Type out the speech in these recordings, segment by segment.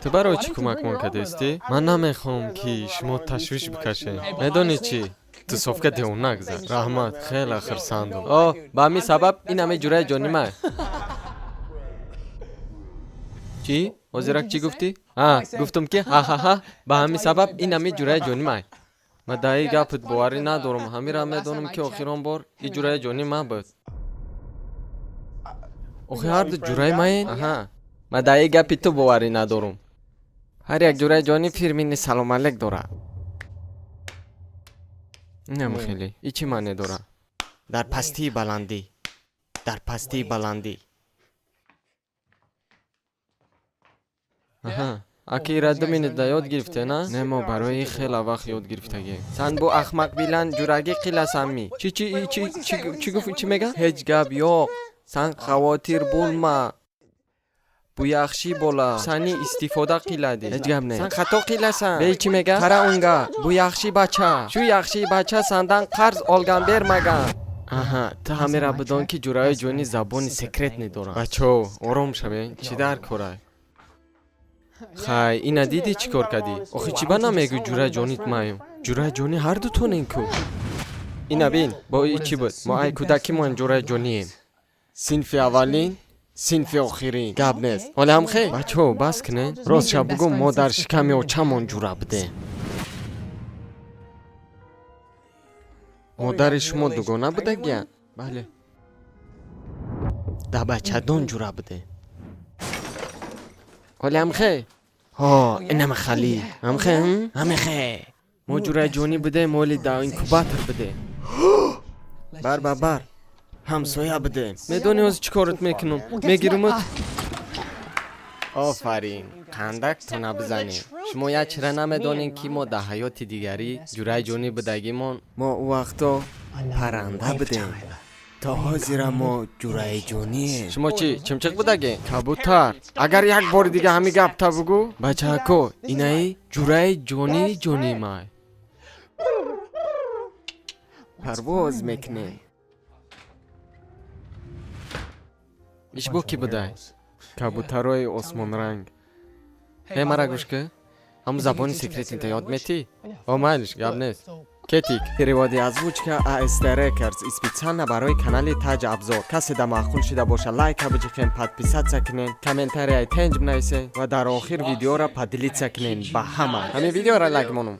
Ту барои чӣ кӯмакмон кардистӣ? Ман намехоҳам, ки шумо ташвиш бикашед. Медонӣ чӣ? Тусовка девона гузашт. Раҳмат, хеле хурсандум. О, ба ҳамин сабаб ин ҳамаи ҷураи ҷони ман. Чӣ? Ҳозирак чӣ гуфтӣ? Ҳа, гуфтум, ки ҳа-ҳа-ҳа, ба ҳамин сабаб ин ҳамаи ҷураи ҷони ман. Ман дар ин гапат боварӣ надорам. Ҳаминро медонам, ки охирон бор ин ҷураи ҷони ман буд. Охи ҳарду ҷураи маен? Аҳа. Ман дар ин гапи ту боварӣ надорам. Ҳар як ҷураи ҷонӣ фирмини салом алек дорад. Инам хеле. И чӣ маъне дорад? Дар пастии баландӣ. Дар пастии баландӣ. Аҳа. Аки ира 2 минута ёд гирифте, на? Не, мо барои ин хела вақт ёд гирифтагем. Сан бу ахмақ билан ҷурагӣ қиласанми? Чӣ чӣ чӣ чӣ чӣ гуфт, чӣ мега? Ҳеҷ гап yo'q. Сан хавотир булма. Бу яхши бола. Сани истифода қилади. Ҳеҷ гап не. Сан хато қиласан. Бей чӣ мега? Қара унга. Бу яхши бача. Шу яхши бача сандан қарз олган бермаган. Аҳа, ту ҳамера бидон, ки ҷураи ҷони забони секретный доранд. Бачаҳо, ором шавед. Чӣ дар корай? Хай, ина дидӣ, чӣ кор кардӣ? Охи чӣ ба намегӯй, ҷураи ҷонит маю? Ҷураи ҷонӣ ҳардутонен ку. Ина бин, бо и чӣ буд? Мо ай кӯдакимон ҷураи ҷонием. Синфи аввалин, синфи охирин. Гап нест. Ҳоле ҳам хел? Бачаҳо, бас кунед. Ростша бугӯ, мо дар шиками очамон ҷура будем. Модари шумо дугона будагия? Бале. Да бачадон ҷура будем. Ҳоле ҳам хел? Ҳо, инама хали. Ҳамхе? Ҳамехе. Мо ҷураи ҷонӣ будем, оли да инкубатор будем. Бар ба бар. Ҳамсоя будем. Медонӣ ҳозир чӣ корот мекунам? Мегирумут. Офарин, қандактона бизанем. Шумо як чира намедонед, ки мо дар ҳаёти дигарӣ ҷураи ҷонӣ будагимон. Мо ӯ вақто парранда будем. То ҳозира мо ҷураи ҷонием. Шумо чӣ, чимчиқ будагӣ? Кабутар. Агар як бори дига ҳамин гапта бугӯ, бачаҳако, инаи ҷураи ҷонии ҷонии май. Парвоз мекунем. Иш бо кӣ будай? Кабутарои осмонранг. Э, мара гӯш кӣ. Ҳамун забони секретнита ёд метӣ? О, майлиш, гап нест. Кетик. Переводи озвучка ASD Records и специально барои канали Таҷ Абзор. Касе да маъқул шида боша, лайка биҷиқен, подписаться кунен, комментарияи тенҷ бинависен ва дар охир видеоро поделиться кунен ба ҳама. Ҳамин видеоро лайк монум.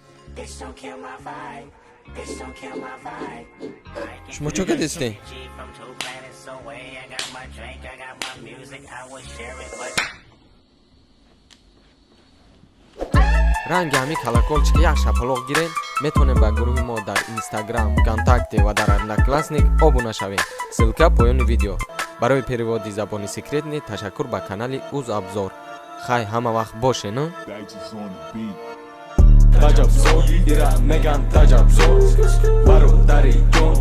Шумо чо кардистед? Ранги ҳамин колокольчик як шапалоқ гирем, метавонем ба гурӯҳи мо дар Инстаграм, Вконтакте ва дар Одноклассник обуна шавем. Ссылка поёни видео. Барои переводи забони секретный ташаккур ба канали Уз Абзор. Хай, ҳама вақт боше, ну? Таҷабзор, ира меган таҷабзор, бародари ҷон.